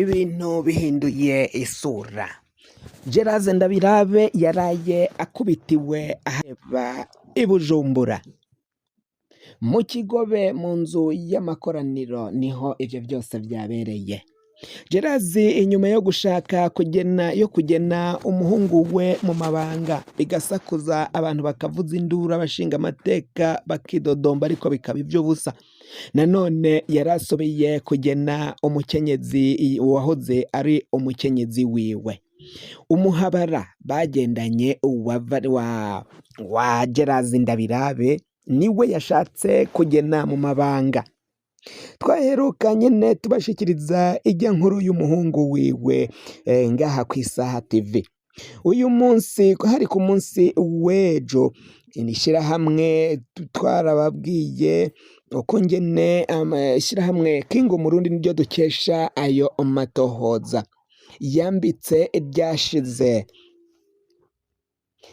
Ibintu bihinduye isura. Gerase Ndabirabe yaraye akubitiwe aheba i Bujumbura. Mu Kigobe mu nzu y'amakoraniro niho ivyo vyose vyabereye. Gerase inyuma yo gushaka kugena yo kugena umuhungu we mu mabanga bigasakuza abantu bakavuza induru abashinga amateka bakidodomba ariko bikaba ivy'ubusa. Nanone yarasubiye kugena umukenyezi wahoze ari umukenyezi wiwe. Umuhabara bagendanye wa Gerase Ndabirabe niwe yashatse kugena mu mabanga. Twaheruka nyene tubashikiriza ijya nkuru y'umuhungu wiwe ngaha kw'isaha TV. Uyu munsi hari ku munsi w'ejo ishirahamwe twarababwiye uko ngene ishirahamwe King Umurundi niryo dukesha ayo matohoza yambitse ryashize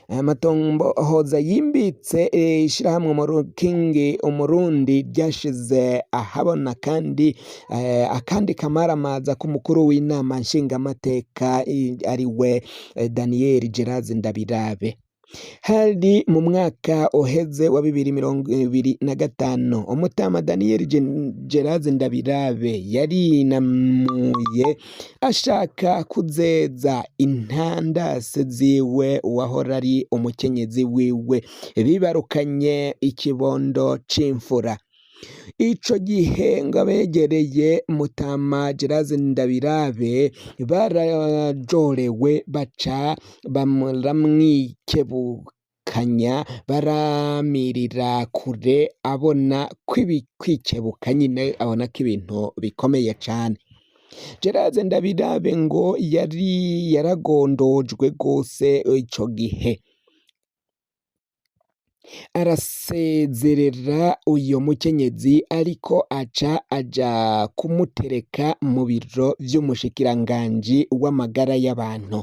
aya matombohoza yimbitse ishirahamwe King Umurundi ryashize ahabona kandi akandi kamaramaza k'umukuru w'inama nshingamateka ari we Daniel Gerase Ndabirabe. Hari mu mwaka uheze wa 2025 umutama Daniel Gerase Ndabirabe yarinamuye ashaka kuzeza intandase ziwe uwahora ari umukenyezi wiwe bibarukanye ikibondo c'imfura. Ico gihe ngo abegereye Mutama Gerase Ndabirabe barajorewe baca baramwikebukanya baramirira kure abona kwikebuka nyine abona ko ibintu bikomeye cane. Gerase Ndabirabe ngo yari yaragondojwe gose ico gihe arasezerera uyo mukenyezi ariko aca aja kumutereka mu biro vy'umushikiranganji w'amagara y'abantu.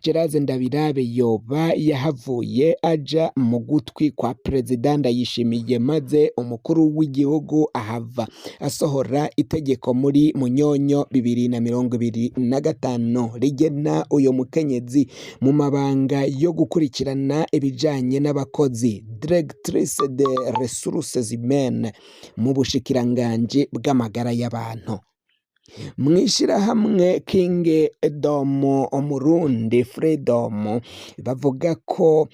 Gerase Ndabirabe yoba yahavuye aja mu gutwi kwa Perezida Ndayishimiye maze umukuru w'igihugu ahava asohora itegeko muri Munyonyo 2025 rigena uyo mukenyezi mu mabanga yo gukurikirana ibijanye n'abakozi directrice de ressources humaines mu bushikiranganji bw'amagara y'abantu. Mw'ishirahamwe Kingdom Umurundi Freedom bavuga ko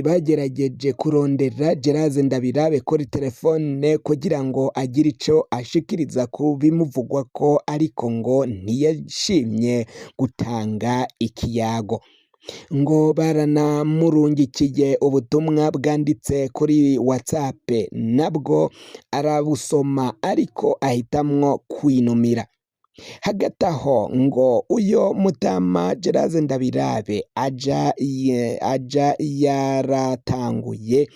bagerageje kurondera Gerase Ndabirabe kuri telefone kugira ngo agire ico ashikiriza ku bimuvugwako ariko ngo ntiyashimye gutanga ikiyago. Ngo baranamurungikiye ubutumwa bwanditse kuri WhatsApp nabwo arabusoma ariko ahitamwo kwinumira. Hagati aho ngo uyo mutama Gerase Ndabirabe aja yaratanguye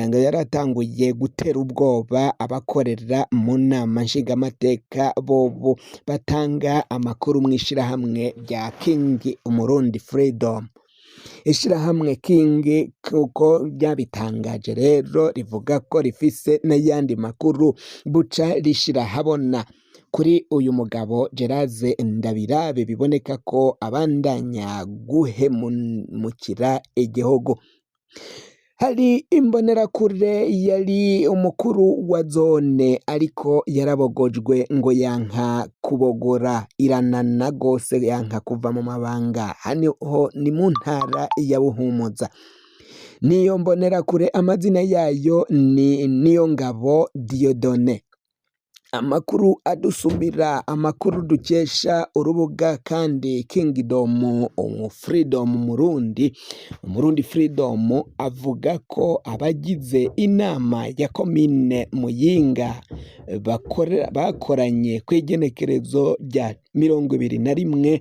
ngo yaratanguye gutera ubwoba abakorera mu nama nshingamateka bobo batanga amakuru mw'ishirahamwe rya King Umurundi Freedom. Ishirahamwe King kuko ryabitangaje rero rivuga ko rifise n'ayandi makuru buca rishira habona kuri uyu mugabo Gerase Ndabirabe biboneka ko abandanya guhemukira igihugu. Hari imbonerakure yari umukuru wa zone ariko yarabogojwe ngo yanka kubogora iranana gose yanka kuva mu mabanga. Hano ni mu ntara ya Buhumuza. Niyo mbonerakure amazina yayo ni Niyongabo Dieudonne. Amakuru adusumira amakuru dukesha urubuga kandi Kingdom Freedom Murundi Umurundi Freedom avuga ko abagize inama ya komine Muyinga bakoranye kw'igenekerezo rya 21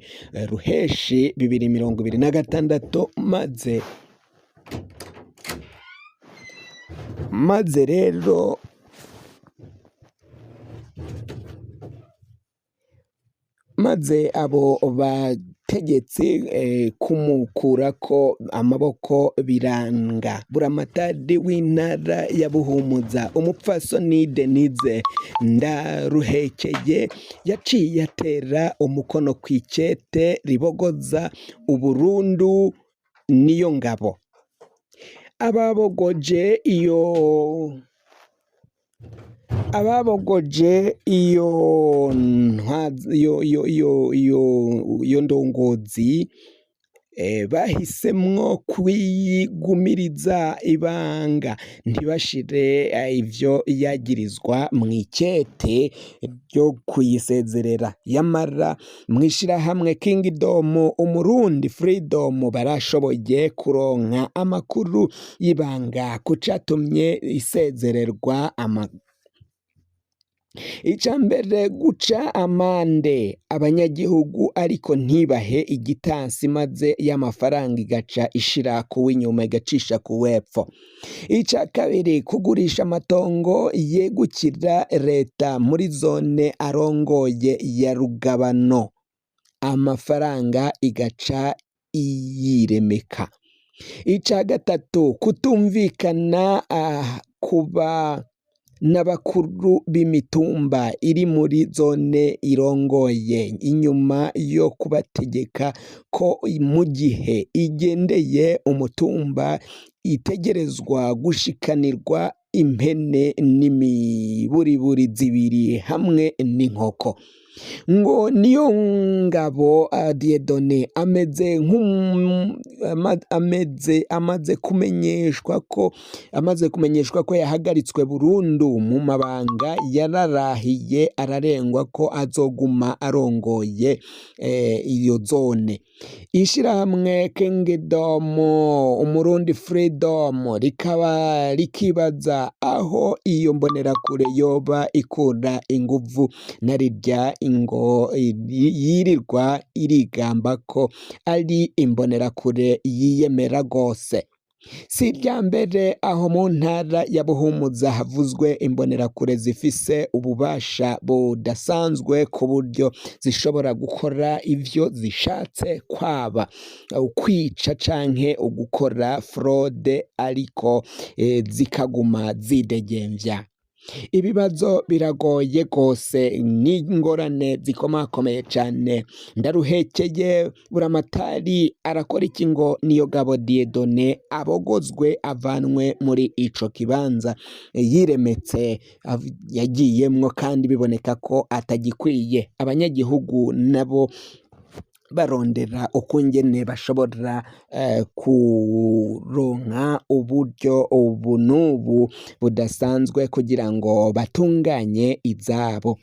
Ruheshi 2026 maze rero maze abo Abategetsi kumukurako amaboko biranga. Buramatari w'intara ya Buhumuza, umupfasoni Denise Ndaruhekeye, yaciye atera umukono kw'icete ribogoza Uburundu niyo ngabo. Ababogoje iyo ababogoje iyo iyo ndongozi bahisemwo kwiyigumiriza ibanga, ntibashire ivyo yagirizwa mw'icete ryo kuyisezerera. Yamara mw'ishirahamwe Kingdom Umurundi Freedom barashoboye kuronka amakuru y'ibanga ku catumye isezererwa. Ica mbere, guca amande abanyagihugu ariko ntibahe igitansi, maze y'amafaranga igaca ishira kuw'inyuma igacisha kuw'epfo. Ica kabiri, kugurisha amatongo yegukira leta muri zone arongoye ya Rugabano, amafaranga igaca iyiremeka. Ica gatatu, kutumvikana kuba n'abakuru b'imitumba iri muri zone irongoye, inyuma yo kubategeka ko mu gihe igendeye umutumba itegerezwa gushikanirwa impene n'imiburiburi zibiri hamwe n'inkoko. Ngo niyo ngabo Dieudonné ameze amaze kumenyeshwa ko yahagaritswe burundu mu mabanga, yararahiye ararengwa ko azoguma arongoye iyo zone. Ishirahamwe Kingdom Umurundi Freedom rikaba rikibaza aho iyo mbonerakure yoba ikura inguvu, narirya ngo yirirwa irigamba ko ari imbonerakure yiyemera gose. Si irya mbere aho mu ntara ya Buhumuza havuzwe imbonerakure zifise ububasha budasanzwe, ku buryo zishobora gukora ivyo zishatse, kwaba ukwica canke ugukora fraude, ariko zikaguma zidegemvya. Ibibazo biragoye gose, n'ingorane zikomakomeye cane. Ndaruhekeye buramatari arakora iki ngo Niyongabo Dieudonné abogozwe, avanwe muri ico kibanza yiremetse yagiyemwo, kandi biboneka ko atagikwiye? Abanyagihugu nabo barondera ukungene bashobora kuronka uburyo ubu n'ubu budasanzwe kugira ngo batunganye izabo,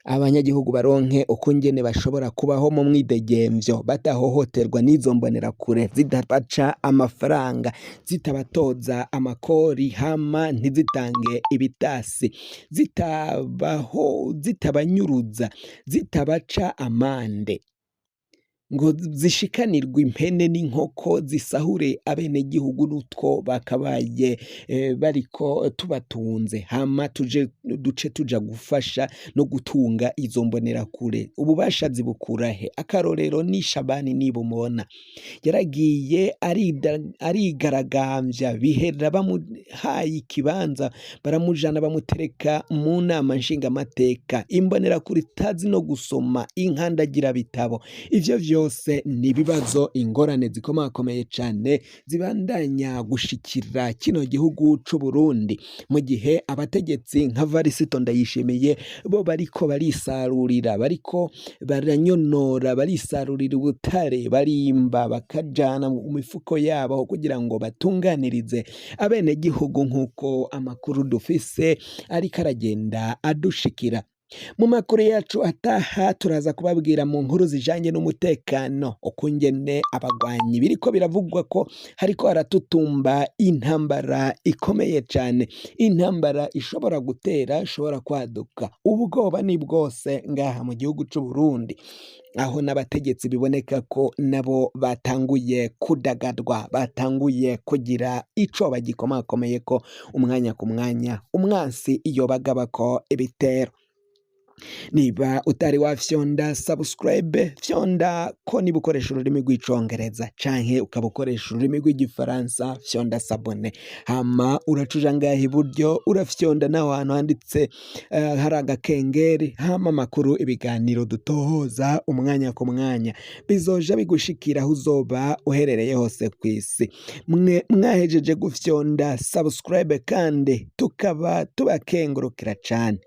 abanyagihugu baronke ukungene bashobora kubaho mu mwidegemvyo, badahohoterwa n'izo mbonerakure zidabaca amafaranga, zitabatoza amakori, hama ntizitange ibitasi, zitabaho, zitabanyuruza, zitabaca amande, ngo zishikanirwe impene n'inkoko, zisahure abenegihugu n'utwo bakabaye bariko tubatunze, hama tuje duce tuja gufasha no gutunga izo mbonerakure. Ububasha zibukura he? Akarorero ni Shabani Nibumubona, yaragiye arigaragambya, bihera bamuhaye ikibanza, baramujana bamutereka mu nama nshingamateka. Imbonerakure itazi no gusoma inkandagira bitabo. Ivyo vyose ni ibibazo, ingorane zikomakomeye cane zibandanya gushikira kino gihugu c'Uburundi, mu gihe abategetsi nka Varisito Ndayishimiye bo bariko barisarurira, bariko baranyonora, barisarurira ubutare, barimba bakajana mu mifuko yabo kugira ngo batunganirize abenegihugu, nk'uko amakuru dufise ariko aragenda adushikira. Mu makuru yacu ataha turaza kubabwira mu nkuru zijanye n'umutekano ukungene abagwanyi biriko biravugwa ko hariko haratutumba intambara ikomeye cane, intambara ishobora gutera, ishobora kwaduka. Ubwoba ni bwose ngaha mu gihugu c'Uburundi, aho n'abategetsi biboneka ko nabo batanguye kudagadwa, batanguye kugira ico bagikomakomeye ko umwanya ku mwanya umwansi iyo bagabako ibitero. Niba utari wafyonda subscribe, fyonda ko niba ukoresha ururimi rw'Icongereza canke ukaba ukoresha ururimi rw'Igifaransa, fyonda s'abonner. Hama uraca ngaha iburyo, urafyonda naho hantu handitse hari agakengeri. Hama amakuru, ibiganiro dutohoza umwanya ku mwanya bizoja bigushikira aho uzoba uherereye hose kw'isi. Mwe mwahejeje gufyonda subscribe kandi tukaba tubakengurukira cane,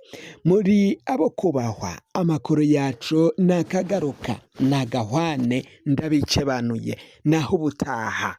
muri abo kubahwa. Amakuru yacu nakagaruka nagahwane, ndabikebanuye, naho ubutaha.